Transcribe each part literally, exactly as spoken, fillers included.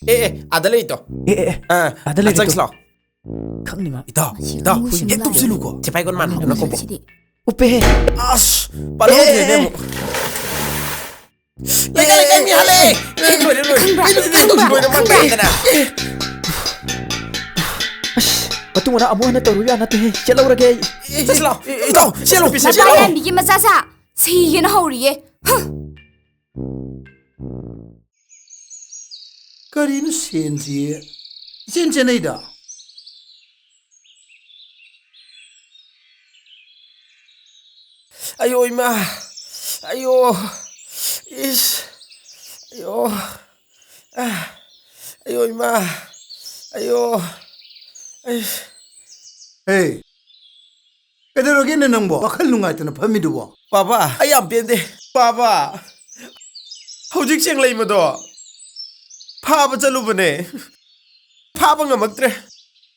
ꯑꯦ, ꯑꯦ, ꯑꯥꯗ ꯂꯩ, ꯏꯇꯥꯎ꯫ ꯑꯦ, ꯑꯦ, ꯑꯦ꯫ ꯑꯥ, ꯑꯥꯗ ꯂꯩ, ꯆꯪꯁꯤꯂꯥꯎ꯫ ꯈꯪꯅꯤ ꯃꯥ꯫ ꯏꯇꯥꯎ, ꯃꯁꯤ ꯏꯇꯥꯎ, ꯃꯤꯑꯣꯏꯁꯤꯡꯁꯦ ꯍꯦꯛ ꯇꯨꯞꯁꯤꯜꯂꯨꯀꯣ꯫ ꯁꯤꯐꯥꯏ ꯒꯣꯟ ꯃꯥꯟꯕꯗꯨꯅ ꯀꯣꯛꯄꯣ꯫ ꯁꯤꯗꯤ꯫ ꯎꯞꯄꯦꯍꯦ꯫ ꯑꯁ, ꯄꯥꯜꯍꯧꯗ꯭ꯔꯦꯅꯦ ꯑꯃꯨꯛ꯫ ꯂꯩꯀꯥꯏ, ꯂꯩꯀꯥꯏ ꯃꯤ ꯍꯥꯠꯂꯦ꯫ ꯑꯦ, ꯂꯣꯏꯔꯦ, ꯂꯣꯏꯔꯦ꯫ ꯈꯪꯕ꯭ꯔꯥ? ꯀꯩꯅꯣ, ꯀꯩꯅꯣ ꯇꯧꯁꯤ, ꯈꯪꯕ꯭ꯔꯥ? ꯂꯣꯏꯅ ꯃꯥꯡ ꯈꯪꯕ꯭ꯔꯥ? ꯇꯥꯗꯅ꯫ ꯑꯁ, ꯃꯇꯨꯡ ꯃꯅꯥꯎ ꯑꯃꯨꯛ ꯍꯟꯅ ꯇꯧꯔꯨ ꯌꯥ ꯅꯠꯇꯦꯍꯦ꯫ ꯆꯦꯜꯍꯧꯔꯒꯦ ꯑꯩ꯫ ꯆꯠꯁꯤꯂꯥꯎ, ꯏꯇꯥꯎ, ꯆꯦꯜꯂꯨ, ꯅꯨꯄꯤ ꯆꯦꯜꯂꯨ꯫ ꯅꯄꯥ ꯌꯥꯟꯕꯤꯒꯤ ꯃꯆꯥꯁꯥ, ꯁꯤꯒꯦꯅ ꯍꯧꯔꯤꯌꯦ꯫ ꯍꯨꯝ꯫ ꯀꯔꯤꯅꯣ ꯁꯦꯟꯁꯤ ꯏꯆꯦꯟ ꯆꯦꯟꯅꯩꯗ? ꯑꯌꯣ ꯏꯃꯥ, ꯑꯌꯣ, ꯏꯁ, ꯑꯌꯣ, ꯑ, ꯑꯌꯣ ꯏꯃꯥ, ꯑꯌꯣ, ꯑꯩꯁ꯫ ꯍꯦ, ꯀꯩꯗꯧꯔꯒꯦꯅꯦ ꯅꯪꯕꯣ? ꯋꯥꯈꯜ ꯅꯨꯡꯉꯥꯏꯇꯅ ꯐꯝꯃꯤꯗꯨꯕꯣ? ꯄꯥꯕ, ꯑꯩ ꯌꯥꯝ ꯄꯦꯟꯗꯦ꯫ ꯄꯥꯕ, ꯍꯧꯖꯤꯛ ꯆꯦꯡꯂꯩꯃꯗꯣ ꯐꯥꯕ ꯆꯠꯂꯨꯕꯅꯦ꯫ ꯐꯥꯕ ꯉꯝꯃꯛꯇ꯭ꯔꯦ꯫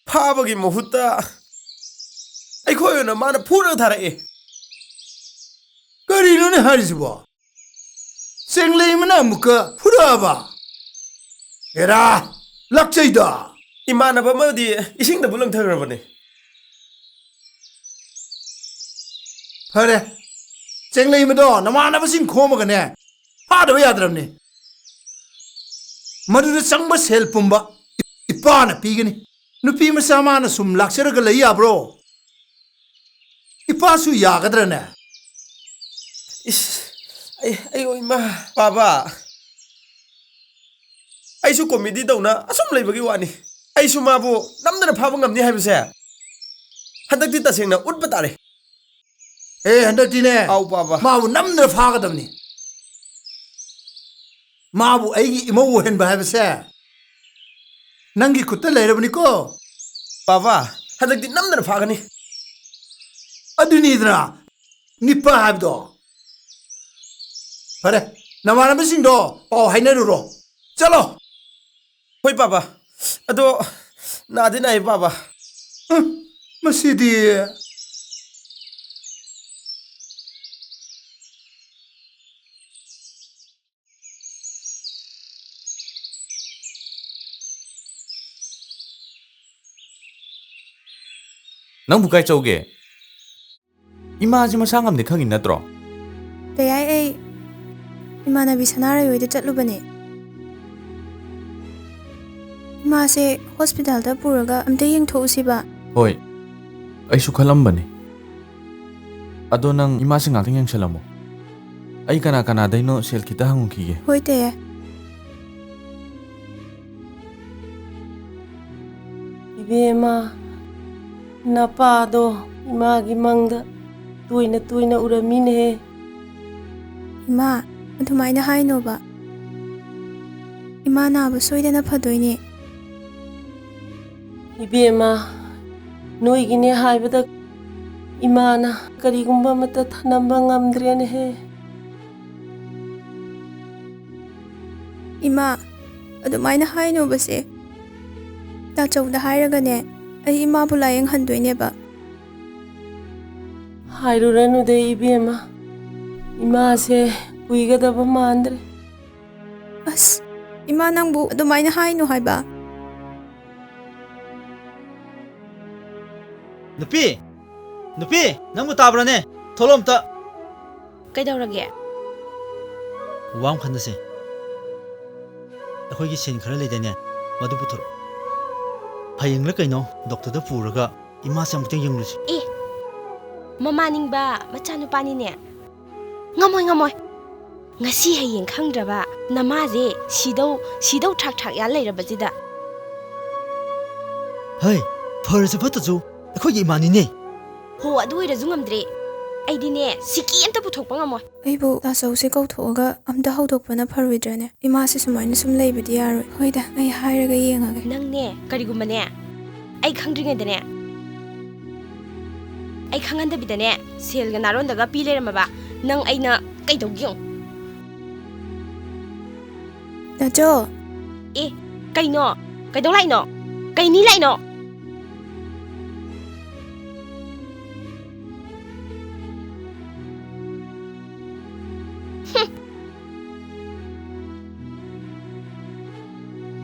ꯐꯥꯕꯒꯤ ꯃꯍꯨꯠꯇ ꯑꯩꯈꯣꯏ ꯑꯣꯏꯅ ꯃꯥꯅ ꯐꯨꯔꯒ ꯊꯥꯔꯛꯑꯦ꯫ ꯀꯔꯤꯅꯣꯅꯦ ꯍꯥꯏꯔꯤꯁꯤꯕꯣ? ꯆꯦꯡꯂꯩꯃꯅ ꯑꯃꯨꯛꯀ ꯐꯨꯔꯛꯑꯕ? ꯑꯦꯔꯥ, ꯂꯥꯛꯆꯩꯗ꯫ ꯏꯃꯥꯟꯅꯕ ꯑꯃꯗꯤ ꯏꯁꯤꯡꯗꯕꯨ ꯂꯪꯊꯈ꯭ꯔꯕꯅꯦ꯫ ꯐꯔꯦ, ꯆꯦꯡꯂꯩꯃꯗꯣ ꯅꯃꯥꯟꯅꯕꯁꯤꯡ ꯈꯣꯝꯃꯒꯅꯦ, ꯐꯥꯗꯕ ꯌꯥꯗ꯭ꯔꯕꯅꯤ꯫ ꯃꯗꯨꯗ ꯆꯪꯕ ꯁꯦꯜ ꯄꯨꯝꯕ ꯏꯄꯥꯅ ꯄꯤꯒꯅꯤ꯫ ꯅꯨꯄꯤ ꯃꯆꯥ ꯃꯥꯅ ꯁꯨꯝ ꯂꯥꯛꯆꯔꯒ ꯂꯩ ꯌꯥꯕ꯭ꯔꯣ? ꯏꯄꯥꯁꯨ ꯌꯥꯒꯗ꯭ꯔꯅꯦ? ꯏꯁ, ꯑꯩ, ꯑꯩ, ꯏꯃꯥ, ꯄꯥꯕ꯫ ꯑꯩꯁꯨ ꯀꯣꯃꯦꯗꯤ ꯇꯧꯅ ꯑꯁꯨꯝ ꯂꯩꯕꯒꯤ ꯋꯥꯅꯤ꯫ ꯑꯩꯁꯨ ꯃꯥꯕꯨ ꯅꯝꯗꯅ ꯐꯥꯕ ꯉꯝꯅꯤ ꯍꯥꯏꯕꯁꯦ ꯍꯟꯗꯛꯇꯤ ꯇꯁꯦꯡꯅ ꯎꯠꯄ ꯇꯥꯔꯦ꯫ ꯑꯦ, ꯍꯟꯗꯛꯇꯤꯅꯦ, ꯑꯥꯎ, ꯄꯥꯕ꯫ ꯃꯥꯕꯨ ꯅꯝꯗꯅ ꯐꯥꯒꯗꯕꯅꯤ꯫ ꯃꯥꯕꯨ ꯑꯩꯒꯤ ꯏꯃꯧ ꯑꯣꯏꯍꯟꯕ ꯍꯥꯏꯕꯁꯦ ꯅꯪꯒꯤ ꯈꯨꯠꯇ ꯂꯩꯔꯕꯅꯤꯀꯣ꯫ ꯄꯥꯕ, ꯍꯟꯗꯛꯇꯤ ꯅꯝꯗꯅ ꯐꯥꯒꯅꯤ꯫ ꯑꯗꯨꯅꯤꯗꯅ ꯅꯤꯄꯥ ꯍꯥꯏꯕꯗꯣ꯫ ꯐꯔꯦ, ꯅꯃꯥꯟꯅꯕꯁꯤꯡꯗꯣ ꯄꯥꯎ ꯍꯥꯏꯅꯔꯨꯔꯣ꯫ ꯆꯠꯂꯣ꯫ ꯍꯣꯏ, ꯄꯥꯕ꯫ ꯑꯗꯣ ꯅꯥꯗꯤ ꯅꯥꯏ, ꯄꯥꯕ꯫ ꯎꯝ, ꯃꯁꯤꯗꯤ꯫ ꯅꯪꯕꯨ ꯀꯥꯏ ꯆꯧꯒꯦ? ꯏꯃꯥꯁꯦ ꯃꯁꯥ ꯉꯝꯗꯦ ꯈꯪꯉꯤ ꯅꯠꯇ꯭ꯔꯣ? ꯇꯌꯥꯏ, ꯑꯩ ꯏꯃꯥꯟꯅꯕꯤ ꯁꯅꯥꯔꯩ ꯍꯣꯏꯗ ꯆꯠꯂꯨꯕꯅꯦ꯫ ꯏꯃꯥꯁꯦ ꯍꯣꯁꯄꯤꯇꯥꯜꯗ ꯄꯨꯔꯒ ꯑꯝꯇ ꯌꯦꯡꯊꯣꯛꯎꯁꯤꯕ꯫ ꯍꯣꯏ, ꯑꯩꯁꯨ ꯈꯜꯂꯝꯕꯅꯦ꯫ ꯑꯗꯣ ꯅꯪ ꯏꯃꯥꯁꯦ ꯉꯥꯛꯇꯪ ꯌꯦꯡꯁꯜꯂꯝꯃꯣ꯫ ꯑꯩ ꯀꯅꯥ ꯀꯅꯥꯗꯩꯅꯣ ꯁꯦꯜ ꯈꯤꯇ ꯍꯪꯉꯨꯈꯤꯒꯦ꯫ ꯍꯣꯏ, ꯇꯌꯥꯏ꯫ ꯏꯕꯦꯝꯃ, ꯅꯄꯥꯗꯣ ꯏꯃꯥꯒꯤ ꯃꯪꯗ ꯇꯣꯏꯅ ꯇꯣꯏꯅ ꯎꯔꯝꯃꯤꯅꯦꯍꯦ꯫ ꯏꯃꯥ, ꯑꯗꯨꯃꯥꯏꯅ ꯍꯥꯏꯅꯣꯕ꯫ ꯏꯃꯥ ꯅꯥꯕ ꯁꯣꯏꯗꯅ ꯐꯗꯣꯏꯅꯦ꯫ ꯏꯕꯦꯝꯃ, ꯅꯣꯏꯒꯤꯅꯦ ꯍꯥꯏꯕꯗ ꯏꯃꯥꯅ ꯀꯔꯤꯒꯨꯝꯕ ꯑꯃꯠꯇ ꯊꯅꯝꯕ ꯉꯝꯗ꯭ꯔꯦꯅꯦꯍꯦ꯫ ꯏꯃꯥ, ꯑꯗꯨꯃꯥꯏꯅ ꯍꯥꯏꯅꯣꯕꯁꯦ꯫ ꯇꯥꯆꯧꯗ ꯍꯥꯏꯔꯒꯅꯦ, ꯑꯩ ꯏꯃꯥꯕꯨ ꯂꯥꯏꯌꯦꯡꯍꯟꯗꯣꯏꯅꯦꯕ꯫ ꯍꯥꯏꯔꯨꯔꯅꯨꯗ ꯏꯕꯦꯝꯃ, ꯏꯃꯥꯁꯦ ꯀꯨꯏꯒꯗꯕ ꯃꯥꯟꯗ꯭ꯔꯦ꯫ ꯑꯁ, ꯏꯃꯥ ꯅꯪꯕꯨ ꯑꯗꯨꯃꯥꯏꯅ ꯍꯥꯏꯅꯨ ꯍꯥꯏꯕ꯫ ꯅꯨꯄꯤ! ꯅꯨꯄꯤ! ꯅꯪꯕꯨ ꯇꯥꯕ꯭ꯔꯥꯅꯦ? ꯊꯣꯛꯂꯛꯑꯣ ꯑꯝꯇ꯫ ꯀꯩꯗꯧꯔꯒꯦ? ꯋꯥ ꯑꯃ ꯈꯟꯅꯁꯦ꯫ ꯑꯩꯈꯣꯏꯒꯤ ꯁꯦꯟ ꯈꯔ ꯂꯩꯗꯥꯏꯅꯦ? ꯃꯗꯨ ꯄꯨꯊꯣꯔꯛꯑꯣ꯫ ꯍꯌꯦꯡꯂ ꯀꯩꯅꯣ ꯗꯣꯛꯇꯔꯗ ꯄꯨꯔꯒ ꯏꯃꯥꯁꯦ ꯑꯃꯨꯛꯇꯪ ꯌꯦꯡꯂꯨꯁꯤ꯫ ꯑꯦ, ꯃꯃꯥ ꯅꯤꯡꯕ ꯃꯆꯥꯅꯨꯄꯥꯅꯤꯅꯦ꯫ ꯉꯝꯃꯣꯏ, ꯉꯝꯃꯣꯏ꯫ ꯉꯁꯤ ꯍꯌꯦꯡ ꯈꯪꯗ꯭ꯔꯕ ꯅꯃꯥꯁꯦ ꯁꯤꯗꯧ, ꯁꯤꯗꯧ ꯊ꯭ꯔꯥꯛ ꯊ꯭ꯔꯥꯛ ꯌꯥꯜ ꯂꯩꯔꯕꯁꯤꯗ꯫ ꯍꯩ, ꯐꯔꯁꯨ ꯐꯠꯇ꯭ꯔꯁꯨ ꯑꯩꯈꯣꯏꯒꯤ ꯏꯃꯥꯅꯤꯅꯦ꯫ ꯍꯣ, ꯑꯗꯨ ꯑꯣꯏꯔꯁꯨ ꯉꯝꯗ꯭ꯔꯦ꯫ ꯑꯩꯗꯤꯅꯦ, ꯁꯤꯀꯤ ꯑꯝꯇ ꯄꯨꯊꯣꯛꯄ ꯉꯝꯃꯣꯏ꯫ ꯑꯩꯕꯨ ꯇꯥꯆꯧꯁꯦ ꯀꯧꯊꯣꯛꯑꯒ ꯑꯝꯇ ꯍꯧꯗꯣꯛꯄꯅ ꯐꯔꯣꯏꯗ꯭ꯔꯅꯦ? ꯏꯃꯥꯁꯦ ꯁꯨꯃꯥꯏꯅ ꯁꯨꯝ ꯂꯩꯕꯗꯤ ꯌꯥꯔꯣꯏ꯫ ꯍꯣꯏꯗ, ꯑꯩ ꯍꯥꯏꯔꯒ ꯌꯦꯡꯉꯒꯦ꯫ ꯅꯪꯅꯦ, ꯀꯔꯤꯒꯨꯝꯕꯅꯦ, ꯑꯩ ꯈꯪꯗ꯭ꯔꯤꯉꯩꯗꯅꯦ, ꯑꯩ ꯈꯪꯍꯟꯗꯕꯤꯗꯅꯦ, ꯁꯦꯜꯒ ꯅꯥꯔꯣꯟꯗꯒ ꯄꯤ ꯂꯩꯔꯝꯃꯕ, ꯅꯪ ꯑꯩꯅ ꯀꯩꯗꯧꯒꯦ ꯌꯦꯡꯉꯨ꯫ ꯇꯥꯆꯧ! ꯑꯦ, ꯀꯩꯅꯣ? ꯀꯩꯗꯧ ꯂꯥꯛꯏꯅꯣ? ꯀꯩ ꯅꯤ ꯂꯥꯛꯏꯅꯣ? ꯍꯨꯝ꯫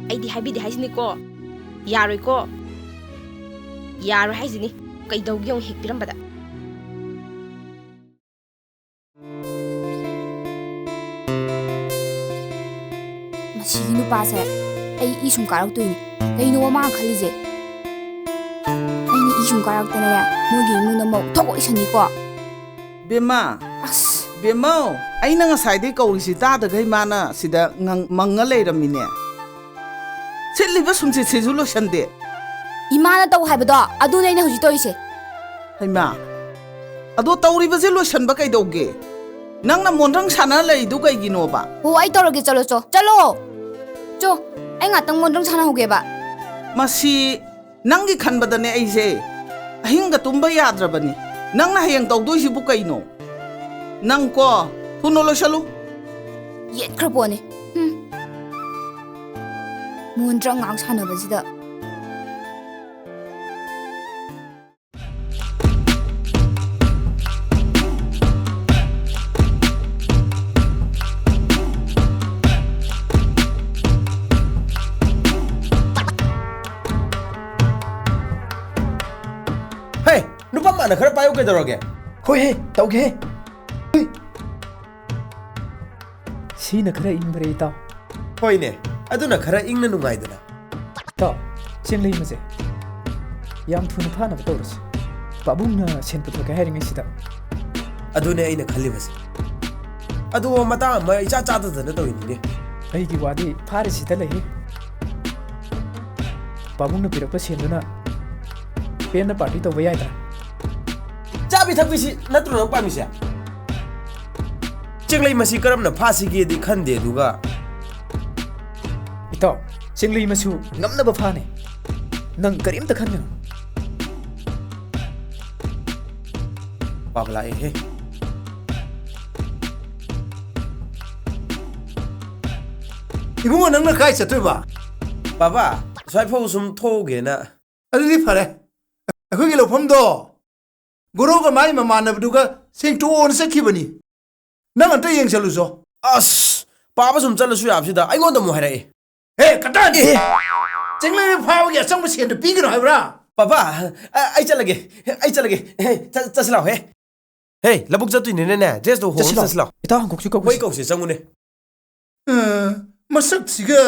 ꯑꯩꯗꯤ ꯍꯥꯏꯕꯤꯗꯦ ꯍꯥꯏꯁꯤꯅꯤꯀꯣ꯫ ꯌꯥꯔꯣꯏꯀꯣ꯫ ꯌꯥꯔꯣꯏ ꯍꯥꯏꯁꯤꯅꯤ꯫ ꯀꯩꯗꯧꯒꯦ ꯌꯦꯡꯉꯨ ꯍꯦꯛ ꯄꯤꯔꯝꯕꯗ꯫ ꯃꯁꯤꯒꯤ ꯅꯨꯄꯥꯁꯦ ꯑꯩ ꯏ ꯁꯨꯝ ꯀꯥꯔꯛꯇꯣꯏꯅꯤ꯫ ꯀꯩꯅꯣ ꯃꯥ ꯈꯜꯂꯤꯁꯦ? ꯑꯩꯅ ꯏ ꯁꯨꯝ ꯀꯥꯔꯛꯇꯅꯅꯦ, ꯃꯣꯏꯒꯤ ꯏꯃꯨꯡꯗ ꯃꯧ ꯊꯣꯛ ꯑꯣꯏꯁꯟꯅꯤꯀꯣ꯫ ꯕꯦꯝꯃ, ꯑꯁ꯫ ꯕꯦꯝꯃꯧ, ꯑꯩꯅ ꯉꯁꯥꯏꯗꯩ ꯀꯧꯔꯤꯁꯤ ꯇꯥꯗꯈꯩ ꯃꯥꯅ ꯁꯤꯗ ꯉꯪ-, ꯃꯪꯉ ꯂꯩꯔꯝꯃꯤꯅꯦ꯫ ꯁꯤꯠꯂꯤꯕ ꯁꯨꯝꯁꯤꯠꯁꯤꯁꯨ ꯂꯣꯏꯁꯟꯗꯦ꯫ ꯏꯃꯥꯅ ꯇꯧ ꯍꯥꯏꯕꯗꯣ ꯑꯗꯨꯅꯦ ꯑꯩꯅ ꯍꯧꯖꯤꯛ ꯇꯧꯔꯤꯁꯦ꯫ ꯍꯩꯃꯥ, ꯑꯗꯣ ꯇꯧꯔꯤꯕꯁꯦ ꯂꯣꯏꯁꯟꯕ ꯀꯩꯗꯧꯒꯦ? ꯅꯪꯅ ꯃꯣꯟꯗ꯭ꯔꯪ ꯁꯥꯟꯅ ꯂꯩꯔꯤꯗꯨ ꯀꯩꯒꯤꯅꯣꯕ? ꯍꯣ, ꯑꯩ ꯇꯧꯔꯒꯦ, ꯆꯠꯂꯣ, ꯆꯣ, ꯆꯠꯂꯣ, ꯆꯣ, ꯑꯩ ꯉꯥꯛꯇꯪ ꯃꯣꯟꯗ꯭ꯔꯪ ꯁꯥꯟꯅꯍꯧꯒꯦꯕ꯫ ꯃꯁꯤ ꯅꯪꯒꯤ ꯈꯟꯕꯗꯅꯦ ꯑꯩꯁꯦ ꯑꯍꯤꯡꯒ ꯇꯨꯝꯕ ꯌꯥꯗ꯭ꯔꯕꯅꯤ꯫ ꯅꯪꯅ ꯍꯌꯦꯡ ꯇꯧꯗꯣꯏꯁꯤꯕꯨ ꯀꯩꯅꯣ? ꯅꯪꯀꯣ, ꯊꯨꯅ ꯂꯣꯏꯁꯜꯂꯨ꯫ ꯌꯦꯠꯈ꯭ꯔ ꯄꯣꯠꯅꯤ꯫ ꯍꯨꯝ꯫ ꯃꯣꯟꯗ꯭ꯔꯪ ꯉꯥꯛ ꯁꯥꯟꯅꯕꯁꯤꯗ꯫ ꯍꯦ, ꯅꯨꯄꯥ ꯃꯥꯅ ꯈꯔ ꯄꯥꯏꯌꯨ ꯀꯩꯗꯧꯔꯒꯦ? ꯍꯣꯏ ꯍꯦ, ꯇꯧꯒꯦ ꯍꯦ꯫ ꯍꯨꯏ꯫ ꯁꯤꯅ ꯈꯔ ꯏꯪꯕꯔꯦ, ꯏꯇꯥꯎ꯫ ꯍꯣꯏꯅꯦ, ꯑꯗꯨꯅ ꯈꯔ ꯏꯪꯅ ꯅꯨꯡꯉꯥꯏꯗꯅ꯫ ꯏꯇꯥꯎ, ꯆꯦꯡꯂꯩ ꯃꯁꯦ ꯌꯥꯝ ꯊꯨꯅ ꯐꯥꯅꯕ ꯇꯧꯔꯁꯤ꯫ ꯄꯥꯕꯨꯡꯅ ꯁꯦꯟ ꯄꯨꯊꯣꯛꯀꯦ ꯍꯥꯏꯔꯤꯉꯩꯁꯤꯗ꯫ ꯑꯗꯨꯅꯦ ꯑꯩꯅ ꯈꯜꯂꯤꯕꯁꯦ꯫ ꯑꯗꯣ ꯃꯇꯥꯡ ꯑꯃ ꯏꯆꯥ ꯆꯥꯗꯗꯅ ꯇꯧꯔꯤꯅꯤꯅꯦ꯫ ꯑꯩꯒꯤ ꯋꯥꯗꯤ ꯐꯥꯔꯤꯁꯤꯗ ꯂꯩꯍꯦ꯫ ꯄꯥꯕꯨꯡꯅ ꯄꯤꯔꯛꯄ ꯁꯦꯟꯗꯨꯅ ꯄꯦꯟꯅ ꯄꯥꯔꯇꯤ ꯇꯧꯕ ꯌꯥꯏꯗꯅ꯫ ꯆꯥꯕꯤ ꯊꯛꯄꯤꯁꯤ ꯅꯠꯇ꯭ꯔꯣ ꯅꯪ ꯄꯥꯝꯃꯤꯁꯦ? ꯆꯦꯡꯂꯩ ꯃꯁꯤ ꯀꯔꯝꯅ ꯐꯥꯁꯤꯒꯦꯗꯤ ꯈꯟꯗꯦ, ꯑꯗꯨꯒ ꯏꯇꯥꯎ, ꯆꯦꯡꯂꯩ ꯃꯁꯨ ꯉꯝꯅꯕ ꯐꯥꯅꯤ꯫ ꯅꯪ ꯀꯔꯤꯝꯇ ꯈꯟꯒꯅꯨ꯫ ꯄꯥꯕ ꯂꯥꯛꯑꯦꯍꯦ꯫ ꯏꯕꯨꯡꯉꯣ, ꯅꯪꯅ ꯀꯥꯏ ꯆꯠꯇꯣꯏꯕ? ꯄꯥꯕ, ꯁ꯭ꯋꯥꯏ ꯐꯥꯎ ꯁꯨꯝ ꯊꯣꯛꯎꯒꯦꯅ꯫ ꯑꯗꯨꯗꯤ ꯐꯔꯦ꯫ ꯑꯩꯈꯣꯏꯒꯤ ꯂꯧꯐꯝꯗꯣ ꯒꯣꯔꯣꯒ ꯃꯥꯒꯤ ꯃꯃꯥꯟꯅꯕꯗꯨꯒ ꯁꯦꯡꯇꯣꯛꯑꯣꯅ ꯆꯠꯈꯤꯕꯅꯤ꯫ ꯅꯪ ꯑꯝꯇ ꯌꯦꯡꯁꯜꯂꯨꯆꯣ꯫ ꯑꯁ, ꯄꯥꯕ ꯁꯨꯝ ꯆꯠꯂꯁꯨ ꯌꯥꯕꯁꯤꯗ ꯑꯩꯉꯣꯟꯗ ꯑꯃꯨꯛ ꯍꯥꯏꯔꯛꯑꯦ꯫ ꯍꯦ, ꯀꯇꯟ! ꯑꯦ! ꯆꯤꯡꯂꯩ ꯐꯥꯕꯒꯤ ꯑꯆꯪꯕ ꯁꯦꯟꯗꯨ ꯄꯤꯒꯅꯨ ꯍꯥꯏꯕ꯭ꯔꯥ? ꯄꯥꯄꯥ, ꯑ, ꯑꯩ ꯆꯠꯂꯒꯦ꯫ ꯑꯩ ꯆꯠꯂꯒꯦ꯫ ꯆꯠ-, ꯆꯠꯁꯤ ꯂꯥꯛꯑꯣꯍꯦ꯫ ꯍꯦ, ꯂꯕꯨꯛ ꯆꯠꯇꯣꯏꯅꯤꯅꯦꯅꯦ, dress ꯇꯣ ꯍꯣꯡꯉ ꯆꯠꯁꯤ ꯂꯥꯛꯑꯣ꯫ ꯆꯠꯁꯤ ꯂꯥꯛꯑꯣ꯫ ꯏꯇꯥꯎ ꯍꯪꯀꯣꯛꯁꯨ ꯀꯧꯈꯤꯁꯤ꯫ ꯍꯣꯏ, ꯀꯧꯁꯤ, ꯆꯪꯉꯨꯅꯦ꯫ ꯑ, ꯃꯁꯛꯁꯤꯒ꯫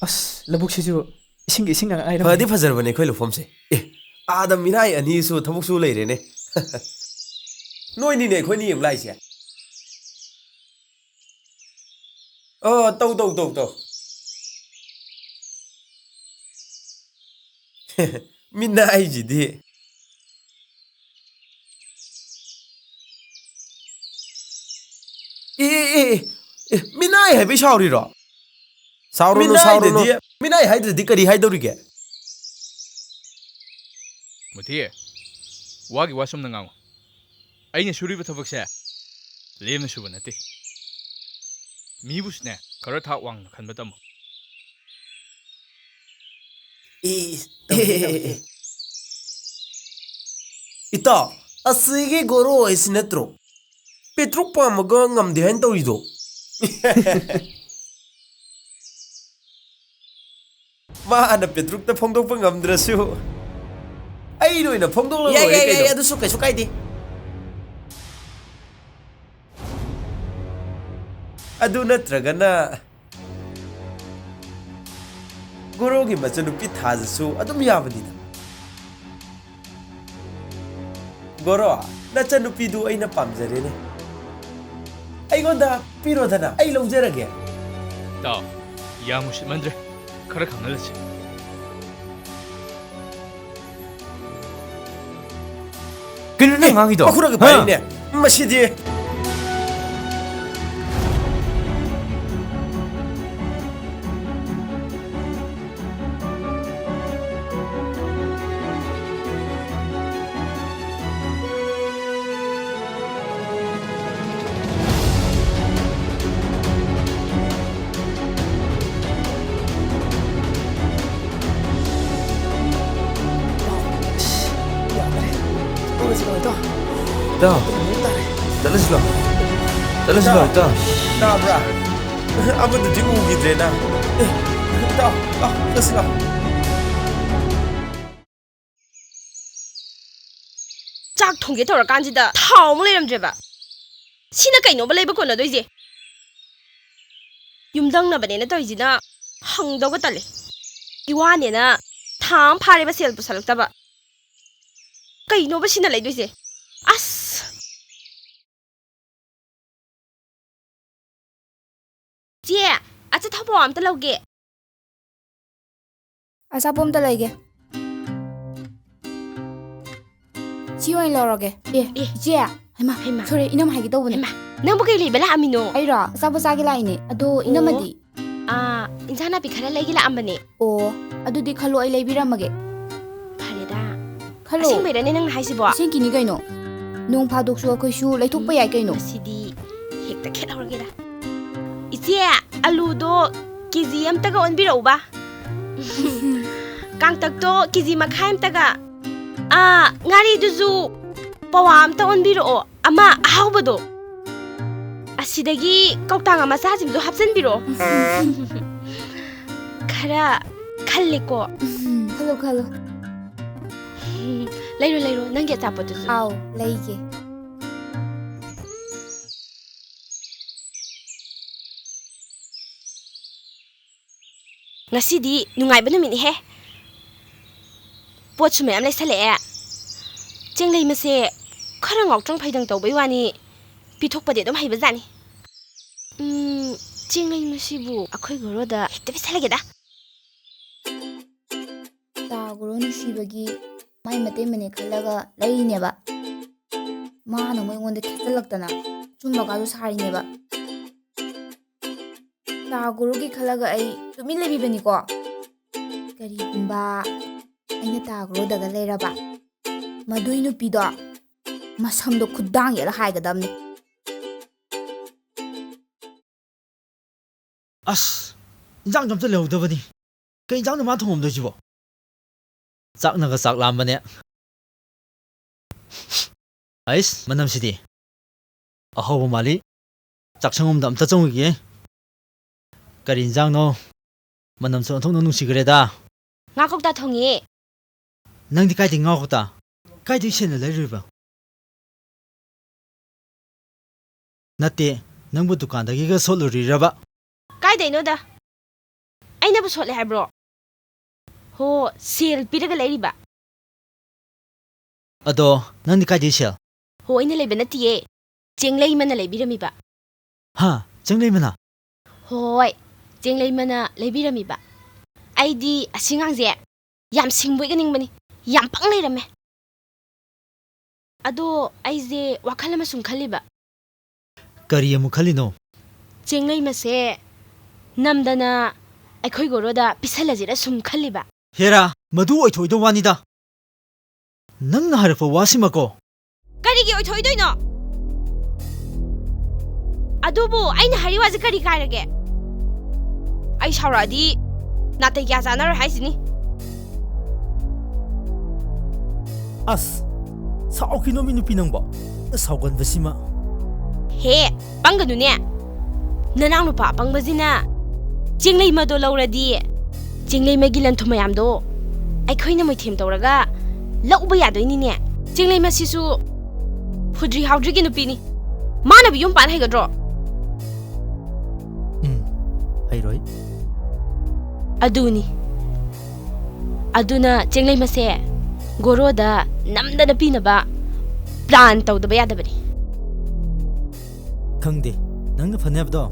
ꯑꯁ, ꯂꯧꯕꯨꯛꯁꯤꯁꯨ ꯏꯁꯤꯡꯒꯤ ꯏꯁꯤꯡ ꯉꯥꯛ ꯉꯥꯏꯔꯝꯃꯦ꯫ ꯐꯗꯤ ꯐꯖꯔꯕꯅꯦ ꯑꯩꯈꯣꯏ ꯂꯧꯐꯝꯁꯦ꯫ ꯑꯦ, ꯑꯥꯗ ꯃꯤꯅꯥꯏ ꯑꯅꯤꯁꯨ ꯊꯕꯛ ꯁꯨ ꯂꯩꯔꯦꯅꯦ꯫ ꯅꯣꯏꯅꯤꯅꯦ ꯑꯩꯈꯣꯏꯅꯤ ꯌꯦꯡꯕ ꯂꯥꯛꯏꯁꯦ꯫ ꯑꯣ, ꯇꯧ, ꯇꯧ, ꯇꯧ, ꯇꯧ꯫ ꯃꯤꯅꯥꯏꯁꯤꯗꯤ꯫ ꯑꯦ, ꯑꯦ, ꯑꯦ, ꯑꯦ, ꯃꯤꯅꯥꯏ ꯍꯥꯏꯕꯩ ꯁꯥꯎꯔꯤꯔꯣ? ꯁꯥꯎꯔꯨꯅꯨ, ꯁꯥꯎꯔꯨꯅꯨ꯫ ꯃꯤꯅꯥꯏꯗꯗꯤ, ꯃꯤꯅꯥꯏ ꯍꯥꯏꯗ꯭ꯔꯗꯤ ꯀꯔꯤ ꯍꯥꯏꯗꯧꯔꯤꯒꯦ? ꯃꯨꯊꯤ, ꯋꯥꯒꯤ ꯋꯥ ꯆꯨꯝꯅ ꯉꯥꯡꯉꯨ꯫ ꯑꯩꯅ ꯁꯨꯔꯤꯕ ꯊꯕꯛꯁꯦ ꯂꯦꯝꯅ ꯁꯨꯕ ꯅꯠꯇꯦ꯫ ꯃꯤꯕꯨꯁꯨꯅꯦ, ꯈꯔ ꯊꯥꯛ ꯋꯥꯡꯅ ꯈꯟꯕ ꯇꯝꯃꯨ꯫ E-, E-, E-, E-, E-, ꯏꯇꯥꯎ, ꯑꯁꯤꯒꯤ ꯒꯣꯔꯣ ꯍꯥꯏꯁꯤ ꯅꯠꯇ꯭ꯔꯣ? ꯄꯦꯇ꯭ꯔꯣꯛ ꯄꯥꯝꯃꯒ ꯉꯝꯗꯦ ꯍꯥꯏꯅ ꯇꯧꯔꯤꯗꯣ? ꯃꯥꯅ ꯄꯦꯇ꯭ꯔꯨꯛꯇ ꯐꯣꯡꯗꯣꯛꯄ ꯉꯝꯗ꯭ꯔꯁꯨ, ꯑꯩꯅ ꯑꯣꯏꯅ ꯐꯣꯡꯗꯣꯛꯂ ꯌꯥꯏ, ꯂꯣꯏꯔꯦ ꯌꯥꯏ, ꯌꯥꯏ, ꯀꯩꯅꯣ꯫ ꯑꯗꯨꯁꯨ ꯀꯩꯁꯨ ꯀꯥꯏꯗꯦ꯫ ꯑꯗꯨ ꯅꯠꯇ꯭ꯔꯒꯅ, ꯒꯣꯔꯣꯒꯤ ꯃꯆꯟꯅꯨꯄꯤ ꯊꯥꯖꯁꯨ ꯑꯗꯨꯝ ꯌꯥꯕꯅꯤꯗ꯫ ꯒꯣꯔꯣ, ꯅꯆꯟꯅꯨꯄꯤꯗꯨ ꯑꯩꯅ ꯄꯥꯝꯖꯔꯦꯅꯦ꯫ ꯑꯩꯉꯣꯟꯗ ꯄꯤꯔꯣꯗꯅ, ꯑꯩ ꯂꯧꯖꯔꯒꯦ꯫ ꯇꯥꯎ, ꯌꯥꯝ ꯎꯁꯤꯠꯃꯟꯗ꯭ꯔꯦ꯫ ꯈꯔ ꯈꯪꯍꯜꯂꯁꯤ꯫ ꯀꯩꯅꯣ ꯅꯪ ꯑꯦ, ꯉꯥꯡꯉꯤꯗꯣ? ꯃꯈꯨꯔꯒ ꯍꯥ? ꯄꯥꯏꯔꯤꯅꯦ꯫ ꯃꯁꯤꯗꯤ꯫ ꯌꯥꯗ꯭ꯔꯦ꯫ ꯇꯧꯔꯁꯤ, ꯀꯩꯅꯣ ꯇꯧ꯫ ꯏꯇꯥꯎ꯫ ꯆꯠꯂꯁꯤ ꯂꯥꯛꯑꯣ, ꯏꯇꯥꯎ꯫ ꯇꯥꯕ꯭ꯔꯥ? ꯑꯃꯗꯨꯗꯤ ꯎꯈꯤꯗ꯭ꯔꯦꯅ꯫ ꯑꯦ, ꯏꯇꯥꯎ, ꯂꯥꯛꯑꯣ, ꯆꯠꯁꯤ ꯂꯥꯛꯑꯣ꯫ ꯆꯥꯛ ꯊꯣꯡꯒꯦ ꯇꯧꯔꯀꯥꯟꯁꯤꯗ ꯊꯥꯎ ꯑꯃꯨꯛ ꯂꯩꯔꯝꯗ꯭ꯔꯦꯕ꯫ ꯁꯤꯅ ꯀꯩꯅꯣꯕ ꯂꯩꯕ ꯀꯣꯟꯅꯗꯣꯏꯁꯦ? ꯌꯨꯝꯗꯪꯅꯕꯅꯦꯅ ꯇꯧꯔꯤꯁꯤꯅ ꯍꯪꯗꯧꯒ ꯇꯜꯂꯦ꯫ ꯏꯋꯥꯅꯦꯅ ꯊꯥ ꯑꯃ ꯐꯥꯔꯦꯕ ꯁꯦꯜ ꯄꯨꯁꯜꯂꯛꯇꯕ꯫ ꯀꯩꯅꯣꯕ ꯁꯤꯅ ꯂꯩꯗꯣꯏꯁꯦ? ꯑꯁ! ꯆꯦ, ꯑꯆꯥꯊꯥꯎ ꯄꯋꯥ ꯑꯝꯇ ꯂꯧꯒꯦ꯫ ꯑꯆꯥꯄꯣꯠ ꯑꯝꯇ ꯂꯩꯒꯦ꯫ ꯁꯤ ꯑꯣꯏꯅ ꯂꯧꯔꯒꯦ꯫ ꯑꯦ, ꯑꯦ꯫ ꯏꯆꯦ, ꯍꯩꯃꯥ, ꯍꯩꯃꯥ꯫ ꯁꯣꯔꯤ, ꯏꯅꯝ ꯍꯥꯏꯒꯦ ꯇꯧꯕꯅꯦ꯫ ꯍꯩꯃꯥ, ꯅꯪꯕꯨ ꯀꯩ ꯂꯩꯕ ꯂꯥꯛꯑꯝꯃꯤꯅꯣ? ꯑꯩꯔꯣ? ꯑꯆꯥꯄꯣꯠ ꯆꯥꯒꯦ ꯂꯥꯛꯏꯅꯦ꯫ ꯑꯗꯣ ꯑꯣ꯫ ꯏꯅꯝꯃꯗꯤ? ꯑꯥ, ꯏꯟꯁꯥꯡ ꯅꯥꯄꯤ ꯈꯔ ꯂꯩꯒꯦ ꯂꯥꯛꯑꯝꯕꯅꯦ꯫ ꯑꯣ, ꯑꯗꯨꯗꯤ ꯈꯜꯂꯣ, ꯑꯩ ꯂꯩꯕꯤꯔꯝꯃꯒꯦ꯫ ꯐꯔꯦꯗ꯫ ꯈꯜꯂꯣ꯫ ꯑꯁꯦꯡꯕꯩꯔꯅꯦ ꯅꯪꯅ ꯍꯥꯏꯁꯤꯕꯣ? ꯑꯁꯦꯡꯀꯤꯅꯤ ꯀꯩꯅꯣ꯫ ꯅꯣꯡ ꯐꯥꯗꯣꯛꯁꯨ ꯑꯩꯈꯣꯏꯁꯨ ꯂꯩꯊꯣꯛꯄ ꯌꯥꯏ ꯀꯩꯅꯣ꯫ ꯉꯁꯤꯗꯤ ꯍꯦꯛꯇ ꯈꯦꯠꯍꯧꯔꯒꯦꯗ꯫ ꯏꯆꯦ, ꯑꯂꯨꯗꯣ ꯀꯦ ꯖꯤ ꯑꯝꯇꯒ ꯑꯣꯟꯕꯤꯔꯛꯎꯕ꯫ ꯀꯥꯡꯇꯛꯇꯣ ꯀꯦ ꯖꯤ ꯃꯈꯥꯏ ꯑꯝꯇꯒ꯫ ꯑꯥ, ꯉꯥꯔꯤꯗꯨꯁꯨ ꯄꯋꯥ ꯑꯝꯇ ꯑꯣꯟꯕꯤꯔꯛꯑꯣ, ꯑꯃ ꯑꯍꯥꯎꯕꯗꯣ꯫ ꯑꯁꯤꯗꯒꯤ ꯀꯧꯇꯥꯒ ꯃꯆꯥꯁꯤꯡꯗꯣ ꯍꯥꯞꯆꯤꯟꯕꯤꯔꯛꯑꯣ꯫ ꯈꯔ ꯈꯜꯂꯦꯀꯣ꯫ ꯎꯝ, ꯈꯜꯂꯣ, ꯈꯜꯂꯣ꯫ ꯂꯩꯔꯣ, ꯂꯩꯔꯣ, ꯅꯪꯒꯤ ꯑꯆꯥꯄꯣꯠꯇꯨꯁꯨ꯫ ꯑꯥꯎ, ꯂꯩꯒꯦ꯫ ꯉꯁꯤꯗꯤ ꯅꯨꯡꯉꯥꯏꯕ ꯅꯨꯃꯤꯠꯅꯤꯍꯦ꯫ ꯄꯣꯠꯁꯨ ꯃꯌꯥꯝ ꯂꯩꯁꯜꯂꯛꯑꯦ꯫ ꯆꯦꯡꯂꯩ ꯃꯁꯦ ꯈꯔ ꯉꯥꯎꯇ꯭ꯔꯪ ꯐꯩꯗꯪ ꯇꯧꯕꯩ ꯋꯥꯅꯤ, ꯄꯤꯊꯣꯛꯄꯗꯤ ꯑꯗꯨꯝ ꯍꯩꯕꯖꯥꯠꯅꯤ꯫ ꯎꯝ, ꯆꯦꯡꯂꯩ ꯃꯁꯤꯕꯨ ꯑꯩꯈꯣꯏ ꯒꯣꯔꯣꯗ ꯍꯦꯛꯇ ꯄꯤꯁꯜꯂꯒꯦꯗ꯫ ꯇꯥꯒꯨꯔꯣ ꯅꯨꯡꯁꯤꯕꯒꯤ ꯃꯥꯏ ꯃꯇꯩ ꯃꯅꯦ ꯈꯜꯂꯒ ꯂꯩꯔꯤꯅꯦꯕ꯫ ꯃꯥꯅ ꯑꯃꯨꯛ ꯑꯩꯉꯣꯟꯗ ꯈꯦꯠꯆꯜꯂꯛꯇꯅ ꯑꯆꯨꯝꯕꯒꯁꯨ ꯁꯥꯔꯤꯅꯦꯕ꯫ ꯇꯥꯒꯨꯔꯨꯒꯤ ꯈꯜꯂꯒ ꯑꯩ ꯇꯨꯃꯤꯟ ꯂꯩꯕꯤꯕꯅꯤꯀꯣ꯫ ꯀꯔꯤꯒꯨꯝꯕ ꯑꯩꯅ ꯇꯥꯒꯨꯔꯨꯗꯒ ꯂꯩꯔꯕ, ꯃꯗꯨꯏ ꯅꯨꯄꯤꯗꯣ ꯃꯁꯝꯗꯣ ꯈꯨꯗꯥꯡ ꯌꯦꯠꯂ ꯍꯥꯏꯒꯗꯕꯅꯤ꯫ ꯑꯁ, ꯏꯟꯖꯥꯡꯁꯨ ꯑꯝꯇ ꯂꯩꯍꯧꯗꯕꯅꯤ꯫ ꯀꯩ ꯏꯟꯖꯥꯡꯅꯣ ꯃꯥ ꯊꯣꯡꯉꯝꯗꯣꯏꯁꯤꯕꯣ? ꯆꯥꯛꯅꯒ ꯆꯥꯛ ꯂꯥꯝꯕꯅꯦ꯫ ꯑꯩꯁ, ꯃꯅꯝꯁꯤꯗꯤ꯫ ꯑꯍꯥꯎꯕ ꯃꯥꯜꯂꯤ꯫ ꯆꯥꯛꯁꯪ ꯑꯃꯗ ꯑꯝꯇ ꯆꯪꯉꯨꯒꯦ꯫ ꯀꯔꯤ ꯏꯟꯖꯥꯡꯅꯣ? ꯃꯅꯝꯁꯨ ꯑꯣꯟꯊꯣꯛꯅ ꯅꯨꯡꯁꯤꯈ꯭ꯔꯦꯗ꯫ ꯉꯥ ꯀꯧꯇꯥ ꯊꯣꯡꯉꯦ꯫ ꯅꯪꯗꯤ ꯀꯥꯏꯗꯩ ꯉꯥ ꯀꯧꯇꯥ? ꯀꯥꯏꯗꯩ ꯁꯦꯜꯅ ꯂꯩꯔꯨꯏꯕ? ꯅꯠꯇꯦ, ꯅꯪꯕꯨ ꯗꯨꯀꯥꯟꯗꯒꯤꯒ ꯁꯣꯠꯂꯨꯔꯤꯔꯕ? ꯀꯥꯏꯗꯩꯅꯣꯗ? ꯑꯩꯅꯕꯨ ꯁꯣꯠꯂꯦ ꯍꯥꯏꯕ꯭ꯔꯣ? ꯍꯣ, ꯁꯦꯜ ꯄꯤꯔꯒ ꯂꯩꯔꯤꯕ꯫ ꯑꯗꯣ ꯅꯪꯗꯤ ꯀꯥꯏꯗꯩ ꯁꯦꯜ? ꯍꯣ, ꯑꯩꯅ ꯂꯩꯕ ꯅꯠꯇꯤꯌꯦ꯫ ꯆꯦꯡꯂꯩꯃꯅ ꯂꯩꯕꯤꯔꯝꯃꯤꯕ꯫ ꯍꯥ? ꯆꯦꯡꯂꯩꯃꯅ? ꯍꯣꯏ, ꯆꯦꯡꯂꯩꯃꯅ ꯂꯩꯕꯤꯔꯝꯃꯤꯕ꯫ ꯑꯩꯗꯤ ꯑꯁꯤ ꯑꯉꯥꯡꯁꯦ ꯌꯥꯝ ꯁꯤꯡꯕ ꯑꯣꯏꯒꯅꯤꯡꯕꯅꯤ, ꯌꯥꯝ ꯄꯪ ꯂꯩꯔꯝꯃꯦ꯫ ꯑꯗꯣ ꯑꯩꯁꯦ ꯋꯥꯈꯜ ꯑꯃ ꯁꯨꯝ ꯈꯜꯂꯤꯕ꯫ ꯀꯔꯤ ꯑꯃꯨꯛ ꯈꯜꯂꯤꯅꯣ? ꯆꯦꯡꯂꯩꯃꯁꯦ ꯅꯝꯗꯅ ꯑꯩꯈꯣꯏ ꯒꯣꯔꯣꯗ ꯄꯤꯁꯜꯂꯁꯤꯔ ꯁꯨꯝ ꯈꯜꯂꯤꯕ꯫ ꯍꯦꯔꯥ, ꯃꯗꯨ ꯑꯣꯏꯊꯣꯛꯑꯣꯏꯗꯧ ꯋꯥꯅꯤꯗ꯫ ꯅꯪꯅ ꯍꯥꯏꯔꯛꯄ ꯋꯥꯁꯤꯃꯀꯣ꯫ ꯀꯔꯤꯒꯤ ꯑꯣꯏꯊꯣꯛꯑꯣꯏꯗꯣꯏꯅꯣ? ꯑꯗꯨꯕꯨ ꯑꯩꯅ ꯍꯥꯏꯔꯤ ꯋꯥꯁꯦ ꯀꯔꯤ ꯀꯥꯏꯔꯒꯦ? ꯑꯩ ꯁꯥꯎꯔꯛꯑꯗꯤ ꯅꯥꯇꯩ ꯀꯌꯥ ꯆꯥꯅꯔꯣꯏ ꯍꯥꯏꯁꯤꯅꯤ꯫ ꯑꯁ, ꯁꯥꯎꯈꯤꯅꯣ ꯃꯤ ꯅꯨꯄꯤ ꯅꯪꯕꯣ꯫ ꯁꯥꯎꯒꯟꯕꯁꯤꯃ꯫ ꯍꯦ, ꯄꯪꯒꯅꯨꯅꯦ꯫ ꯅꯅꯥꯎ ꯅꯨꯄꯥ ꯑꯄꯪꯕꯁꯤꯅ ꯆꯦꯡꯂꯩꯃꯗꯣ ꯂꯧꯔꯗꯤ, ꯆꯦꯡꯂꯩꯃꯒꯤ ꯂꯟ ꯊꯨꯝ ꯃꯌꯥꯝꯗꯣ ꯑꯩꯈꯣꯏꯅ ꯃꯣꯏꯊꯦꯝ ꯇꯧꯔꯒ ꯂꯧꯕ ꯌꯥꯗꯣꯏꯅꯤꯅꯦ꯫ ꯆꯦꯡꯂꯩꯃꯁꯤꯁꯨ ꯐꯨꯗ꯭ꯔꯤ ꯍꯥꯎꯗ꯭ꯔꯤꯒꯤ ꯅꯨꯄꯤꯅꯤ꯫ ꯃꯥꯅꯕꯨ ꯌꯨꯝ ꯄꯥꯟ ꯍꯩꯒꯗ꯭ꯔꯣ? ꯎꯝ, ꯍꯩꯔꯣꯏ꯫ ꯑꯗꯨꯅꯤ꯫ ꯑꯗꯨꯅ ꯆꯦꯡꯂꯩꯃꯁꯦ ꯒꯣꯔꯣꯗ ꯅꯝꯗꯅ ꯄꯤꯅꯕ plan ꯇꯧꯗꯕ ꯌꯥꯗꯕꯅꯤ꯫ ꯈꯪꯗꯦ, ꯅꯪꯅ ꯐꯅꯤ ꯍꯥꯏꯕꯗꯣ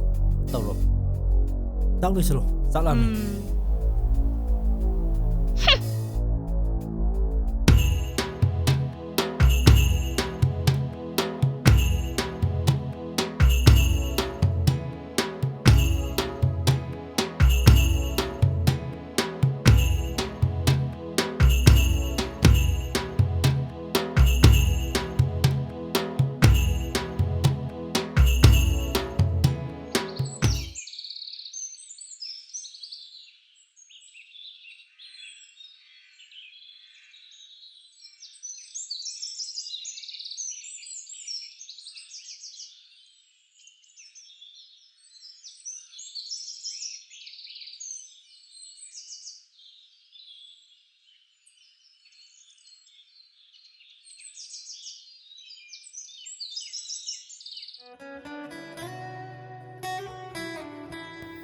ꯇꯧꯔꯣ꯫ ꯆꯥꯛ ꯂꯣꯏꯁꯤꯜꯂꯣ, ꯆꯥꯛ ꯂꯥꯝꯃꯦ꯫ ꯎꯝ꯫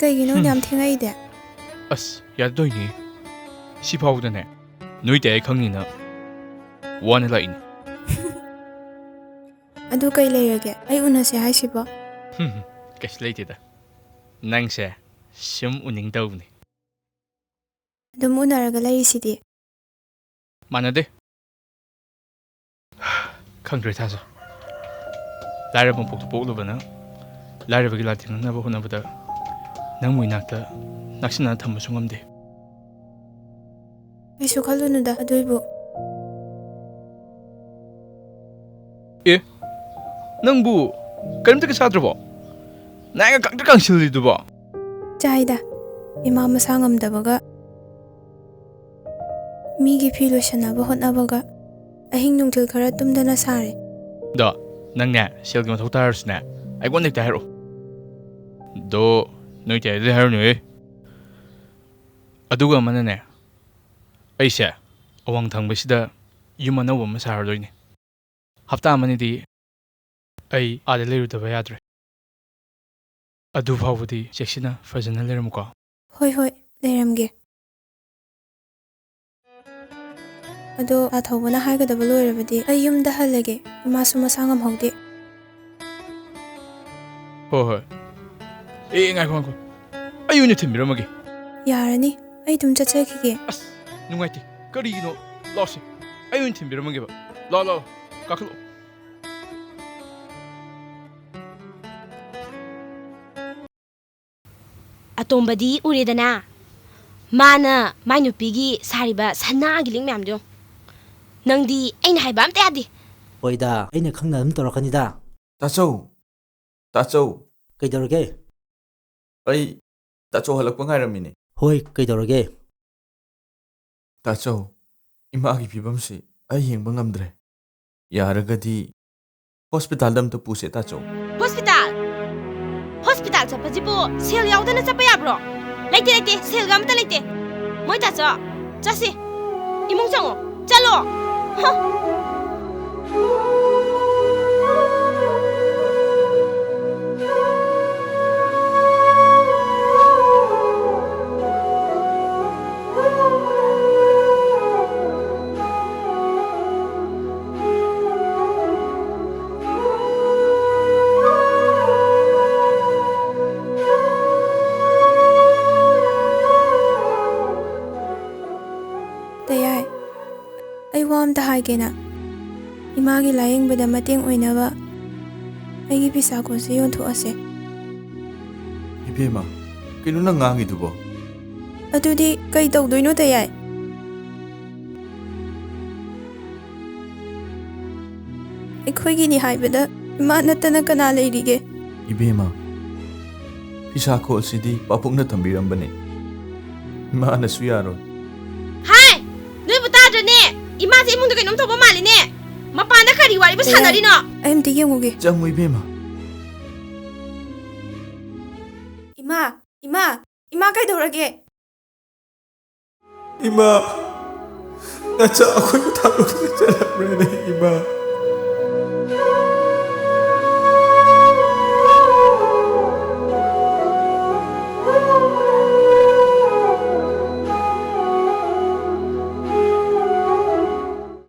ꯀꯩꯒꯤꯅꯣ ꯍꯝ꯫ ꯌꯥꯝ ꯊꯦꯡꯉꯛꯏꯗꯤ? ꯑꯁ, ꯌꯥꯗꯣꯏꯅꯦ꯫ ꯁꯤ ꯐꯥꯎꯕꯗꯅꯦ, ꯅꯣꯏ ꯇꯌꯥꯏ ꯈꯪꯅꯤꯅ ꯋꯥꯅ ꯂꯥꯛꯏꯅꯦ꯫ ꯑꯗꯨ ꯀꯩ ꯂꯩꯔꯒꯦ? ꯑꯩ ꯎꯅꯁꯦ ꯍꯥꯏꯁꯤꯕꯣ? ꯍꯝ, ꯀꯩꯁꯨ ꯂꯩꯇꯦꯗ꯫ ꯅꯪꯁꯦ ꯁꯨꯝ ꯎꯅꯤꯡ ꯇꯧꯕꯅꯤ꯫ ꯑꯗꯨꯝ ꯎꯅꯔꯒ ꯂꯩꯔꯤꯁꯤꯗꯤ꯫ ꯃꯥꯟꯅꯗꯦ꯫ ꯈꯪꯗ꯭ꯔꯦ ꯊꯥꯖ꯫ ꯂꯥꯏꯔꯕ ꯃꯄꯣꯛꯇ ꯄꯣꯛꯂꯨꯕꯅ ꯂꯥꯏꯔꯕꯒꯤ ꯂꯥꯟ ꯊꯦꯡꯅꯅꯕ ꯍꯣꯠꯅꯕꯗ ꯅꯪꯕꯨ ꯏꯅꯥꯛꯇ ꯅꯛꯁꯤꯟꯅ ꯊꯝꯕꯁꯨ ꯉꯝꯗꯦ꯫ ꯀꯩꯁꯨ ꯈꯜꯂꯨꯅꯨꯗ ꯑꯗꯨꯏꯕꯨ꯫ ꯑꯦ, ꯅꯪꯕꯨ ꯀꯔꯤꯝꯇꯒ ꯆꯥꯗ꯭ꯔꯕꯣ? ꯅꯥꯏꯒ ꯀꯪꯇ꯭ꯔꯤꯛ ꯀꯪꯁꯤꯜꯂꯤꯗꯨꯕꯣ? ꯆꯥꯏꯗ, ꯏꯃꯥ ꯃꯁꯥ ꯉꯝꯗꯕꯒ, ꯃꯤꯒꯤ ꯐꯤ ꯂꯣꯏꯁꯟꯅꯕ ꯍꯣꯠꯅꯕꯒ, ꯑꯍꯤꯡ ꯅꯨꯡꯊꯤꯜ ꯈꯔ ꯇꯨꯝꯗꯅ ꯁꯥꯔꯦ꯫ ꯑꯗꯣ, ꯅꯪꯅꯦ, ꯁꯦꯜꯒꯤ ꯃꯊꯧ ꯇꯥꯔꯁꯨꯅꯦ, ꯑꯩꯉꯣꯟꯗ ꯍꯦꯛꯇ ꯍꯥꯏꯔꯛꯑꯣ꯫ ꯑꯗꯣ, ꯅꯣꯏ ꯇꯌꯥꯏꯗꯗꯤ ꯍꯥꯏꯔꯨꯅꯨꯍꯦ꯫ ꯑꯗꯨꯒ ꯑꯃꯅꯅꯦ, ꯑꯩꯁꯦ ꯑꯋꯥꯡ ꯊꯪꯕꯁꯤꯗ ꯌꯨꯝ ꯑꯅꯧꯕ ꯑꯃ ꯁꯥꯔꯗꯣꯏꯅꯦ꯫ ꯍꯞꯇꯥ ꯑꯃꯅꯤꯗꯤ ꯑꯩ ꯑꯥꯗ ꯂꯩꯔꯨꯗꯕ ꯌꯥꯗ꯭ꯔꯦ꯫ ꯑꯗꯨ ꯐꯥꯎꯕꯗꯤ ꯆꯦꯛꯁꯤꯟꯅ ꯐꯖꯅ ꯂꯩꯔꯝꯃꯨꯀꯣ꯫ ꯍꯣꯏ, ꯍꯣꯏ, ꯂꯩꯔꯝꯒꯦ꯫ ꯑꯗꯣ ꯇꯥ ꯊꯧꯕꯅ ꯍꯥꯏꯒꯗꯕ ꯂꯣꯏꯔꯕꯗꯤ ꯑꯩ ꯌꯨꯝꯗ ꯍꯜꯂꯒꯦ, ꯏꯃꯥꯁꯨ ꯃꯁꯥ ꯉꯝꯍꯧꯗꯦ꯫ ꯍꯣꯏ, ꯍꯣꯏ꯫ ꯑꯦ, ꯉꯥꯏꯈꯣ, ꯉꯥꯏꯈꯣ꯫ ꯑꯩ ꯑꯣꯏꯅ ꯊꯤꯟꯕꯤꯔꯝꯃꯒꯦ꯫ ꯌꯥꯔꯅꯤ, ꯑꯩ ꯑꯗꯨꯝ ꯆꯠꯆꯈꯤꯒꯦ꯫ ꯑꯁ, ꯅꯨꯡꯉꯥꯏꯇꯦ꯫ ꯀꯔꯤꯒꯤꯅꯣ? ꯂꯥꯎꯁꯦ꯫ ꯑꯩ ꯑꯣꯏꯅ ꯊꯤꯟꯕꯤꯔꯝꯃꯒꯦꯕ꯫ ꯂꯥꯎ, ꯂꯥꯎ, ꯀꯥꯈꯠꯂꯛꯑꯣ꯫ ꯑꯇꯣꯝꯕꯗꯤ ꯎꯔꯦꯗꯅ, ꯃꯥꯅ ꯃꯥꯏ ꯅꯨꯄꯤꯒꯤ ꯁꯥꯔꯤꯕ ꯁꯅꯥꯒꯤ ꯂꯤꯛ ꯃꯌꯥꯝꯗꯣ ꯌꯦꯡꯉꯨ꯫ ꯅꯪꯗꯤ ꯑꯩꯅ ꯍꯥꯏꯕ ꯑꯝꯇ ꯌꯥꯗꯦ꯫ ꯍꯣꯏꯗ, ꯑꯩꯅ ꯈꯪꯅ ꯑꯗꯨꯝ ꯇꯧꯔꯛꯀꯅꯤꯗ꯫ ꯇꯥꯆꯧ, ꯇꯥꯆꯧ꯫ ꯀꯩꯗꯧꯔꯒꯦ? ꯑꯩ ꯇꯥꯆꯧ ꯍꯜꯂꯛꯄ ꯉꯥꯏꯔꯝꯃꯤꯅꯦ꯫ ꯍꯣꯏ, ꯀꯩꯗꯧꯔꯒꯦ? ꯇꯥꯆꯧ, ꯏꯃꯥꯒꯤ ꯐꯤꯕꯝꯁꯤ ꯑꯩ ꯌꯦꯡꯕ ꯉꯝꯗ꯭ꯔꯦ꯫ ꯌꯥꯔꯒꯗꯤ ꯍꯣꯁꯄꯤꯇꯥꯜꯗ ꯑꯝꯇ ꯄꯨꯁꯦ, ꯇꯥꯆꯧ꯫ ꯍꯣꯁꯄꯤꯇꯥꯜ? ꯍꯣꯁꯄꯤꯇꯥꯜ ꯆꯠꯄꯁꯤꯕꯨ ꯁꯦꯜ ꯌꯥꯎꯗꯅ ꯆꯠꯄ ꯌꯥꯕ꯭ꯔꯣ? ꯂꯩꯇꯦ, ꯂꯩꯇꯦ, ꯁꯦꯜꯒ ꯑꯝꯇ ꯂꯩꯇꯦ꯫ ꯃꯣꯏ ꯇꯥꯆꯧ, ꯆꯠꯁꯤ꯫ ꯏꯃꯨꯡ ꯆꯪꯉꯣ, ꯆꯠꯂꯣ꯫ ꯍ꯫ ꯍꯥꯏꯒꯦꯅ꯫ ꯏꯃꯥꯒꯤ ꯂꯥꯌꯦꯡꯕꯗ ꯃꯇꯦꯡ ꯑꯣꯏꯅꯕ ꯑꯩꯒꯤ ꯐꯤꯁꯥ ꯀꯣꯟꯁꯦ ꯌꯣꯟꯊꯣꯛꯑꯁꯦ꯫ ꯏꯕꯦꯝꯃ, ꯀꯩꯅꯣ ꯅꯪ ꯉꯥꯡꯉꯤꯗꯨꯕꯣ? ꯑꯗꯨꯗꯤ ꯀꯩ ꯇꯧꯗꯣꯏꯅꯣ, ꯇꯌꯥꯏ? ꯑꯩꯈꯣꯏꯒꯤꯅꯤ ꯍꯥꯏꯕꯗ ꯏꯃꯥ ꯅꯠꯇꯅ ꯀꯅꯥ ꯂꯩꯔꯤꯒꯦ? ꯏꯕꯦꯝꯃ, ꯐꯤꯁꯥ ꯀꯣꯟꯁꯤꯗꯤ ꯄꯥꯕꯨꯡꯅ ꯊꯝꯕꯤꯔꯝꯕꯅꯦ꯫ ꯏꯃꯥꯅꯁꯨ ꯌꯥꯔꯣꯏ꯫ ꯍꯥꯏ! ꯅꯣꯏꯕꯨ ꯇꯥꯗ꯭ꯔꯅꯦ? ꯏꯃꯥꯁꯦ ꯏꯃꯨꯡꯗ ꯀꯩꯅꯣꯝ ꯇꯧꯕ ꯃꯥꯜꯂꯤꯅꯦ꯫ ꯃꯄꯥꯟꯗ ꯀꯔꯤ ꯋꯥꯔꯤꯕꯨ ꯇꯌꯥꯏ, ꯁꯥꯟꯅꯔꯤꯅꯣ? ꯑꯩ ꯑꯝꯇ ꯌꯦꯡꯉꯨꯒꯦ꯫ ꯆꯪꯉꯨ ꯏꯕꯦꯝꯃ꯫ ꯏꯃꯥ, ꯏꯃꯥ, ꯏꯃꯥ, ꯀꯩꯗꯧꯔꯒꯦ? ꯏꯃꯥ, ꯅꯆꯥ ꯑꯩꯈꯣꯏꯕꯨ ꯊꯥꯗꯣꯛꯇꯨꯅ ꯆꯠꯂꯝꯕ꯭ꯔꯅꯦ ꯏꯃꯥ?